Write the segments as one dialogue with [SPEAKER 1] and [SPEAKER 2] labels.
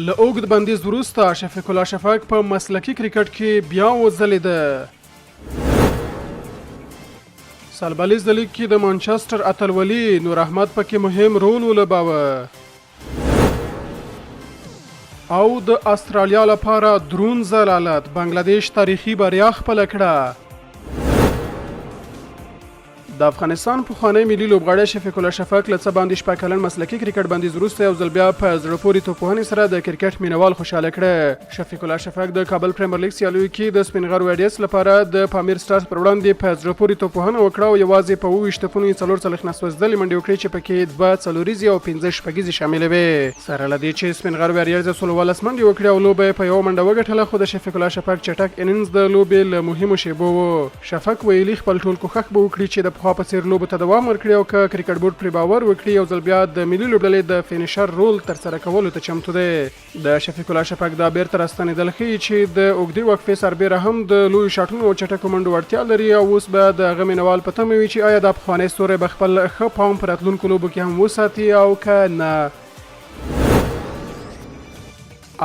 [SPEAKER 1] له اوږد بندیز وروسته شفیق الله شفق په مسلکي کرکټ کې بیا وځلېده. سلبالیز د لیګ کې د مانچسټر اتلولي، نور احمد پکې مهم رول ولوباوه. او د استرالیا لپاره درون ذلالت، بنګلادیش تاریخي بریا خپله کړه. د افغانستان پخوانی ملي لوبغاړی شفیق الله شفق له څه باندې شپږ کلن مسلکي کرکټ بندیز وروسته یو ځل بیا په زړه پورې توپوهنې سره د کرکټ مینوال خوشاله کړه. شفیق الله شفق د کابل پریمیر لیګ سیالیو کې د سپینغر ویډیس لپاره د پامیر سټارز پر وړاندې په زړه پورې توپوهنه وکړه او یوازې په 27 توپونو یې 44 ناسوځدلې منډې وکړې چې پکې دوه څلوریزې او پنځه شپږیزې شاملې وې. سره له دې چې سپین غر وریرز یو سل اوولس منډې وکړې او لوبه یې په یوه منډه وګټله، خو د شفیق الله شفق چټک اننګز د لوبې له مهمو شېبو و. شفق ویلي، خپل ټول کوښښ به وکړي چې د پخوا په څېر لوبو ته دوام ورکړي او که کرکټ بورډ پرې باور وکړي، یو ځل بیا د ملي لوبډلې د فینیشر رول ترسره کولو ته چمتو دی. د شفیق الله شفق دا بیرته راستنېدل ښيي چې د اوږدې وقفې سربېره هم د لویو شاټونو او چټکو منډو وړتیا لري او اوس به د هغه مینهوال په تمه وي چې ایا دا پخوانی ستوری به خپل ښه پام په راتلونکو لوبو کې هم وساتي او که نه.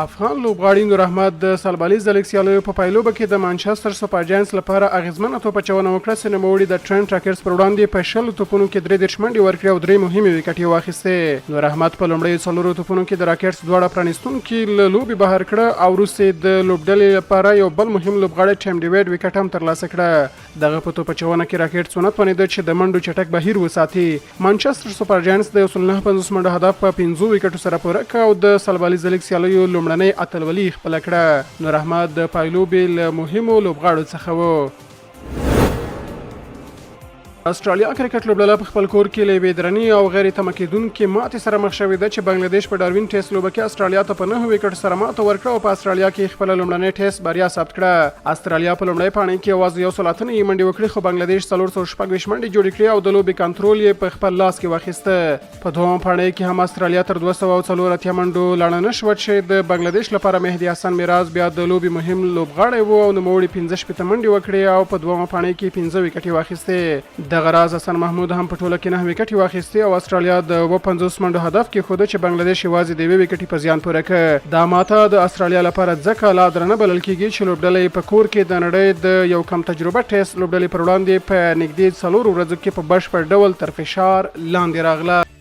[SPEAKER 1] افغان لوبغاړي نور احمد د سلبالیز د لیګ سیالیو په پایلوبه کې د مانچستر سوپر جاینټس لپاره اغیزمنه توپ اچونه وکړه چې نوموړي د ټرینټ راکټس پر وړاندې په 20 توپونو کې 33 منډې ورکړې او درې مهمې ویکټې واخیستې. نور احمد په لومړیو څلورو توپونو کې د راکټس دواړه پرانیستونکي له لوبې بهر کړه او وروسته یې د لوبډلې لپاره یو بل مهم لوبغاړی ټیم ډیویډ ویکټ هم ترلاسه کړه. دغه په توپ اچونه کې راکټس ونه توانېده چې د منډو چټک بهیر وساتي. مانچستر سوپر جاینټس د 159 منډو هدف په پنځو ویکټو سره پوره کړ او د سلبالیز لیګ سیالیو لومړنۍ اتلولي خپله کړه. نور احمد د پایلوبې له مهمو لوبغاړو څخه و. استرالیا کرکټ لوبډله په خپل کور کې له یوې درنې او غیر تمه کېدونکې ماتې سره مخ شوې ده چې بنګلادیش په ډاروین ټیسټ لوبه کې استرالیا ته په نهو ویکټو سره ماته ورکړه او په استرالیا کې خپله لومړنۍ ټیسټ بریا ثبت کړه. استرالیا په لومړۍ پاڼۍ کې یوازې 108 منډې وکړې، خو بنګلادیش 426 منډې جوړې کړې او د لوبې کنټرول یې په خپل لاس کې واخیسته. په دوهمه پاڼۍ کې هم استرالیا تر 284 منډو لاړه نه شوه چې د بنګلادیش لپاره مهدي حسن میراز بیا د لوبې مهم لوبغاړی و او نوموړي 65 منډې وکړې او په دوهمه پاڼۍ کې 5 ویکټې واخیستې. دغه راز حسن محمود هم په ټوله کې 9 ویکټې واخیستې او استرالیا د 57 منډو هدف کېښوده چې بنګلادیش یوازې د یوې ویکټې په زیان پوره کړ. دا ماته د استرالیا لپاره ځکه لا درنه بلل کېږي چې لوبډله یې په کور کې د نړۍ د یو کم تجربه ټیسټ لوبډلې پر وړاندې په نږدې څلورو ورځو کې په بشپړ ډول تر فشار لاندې راغله.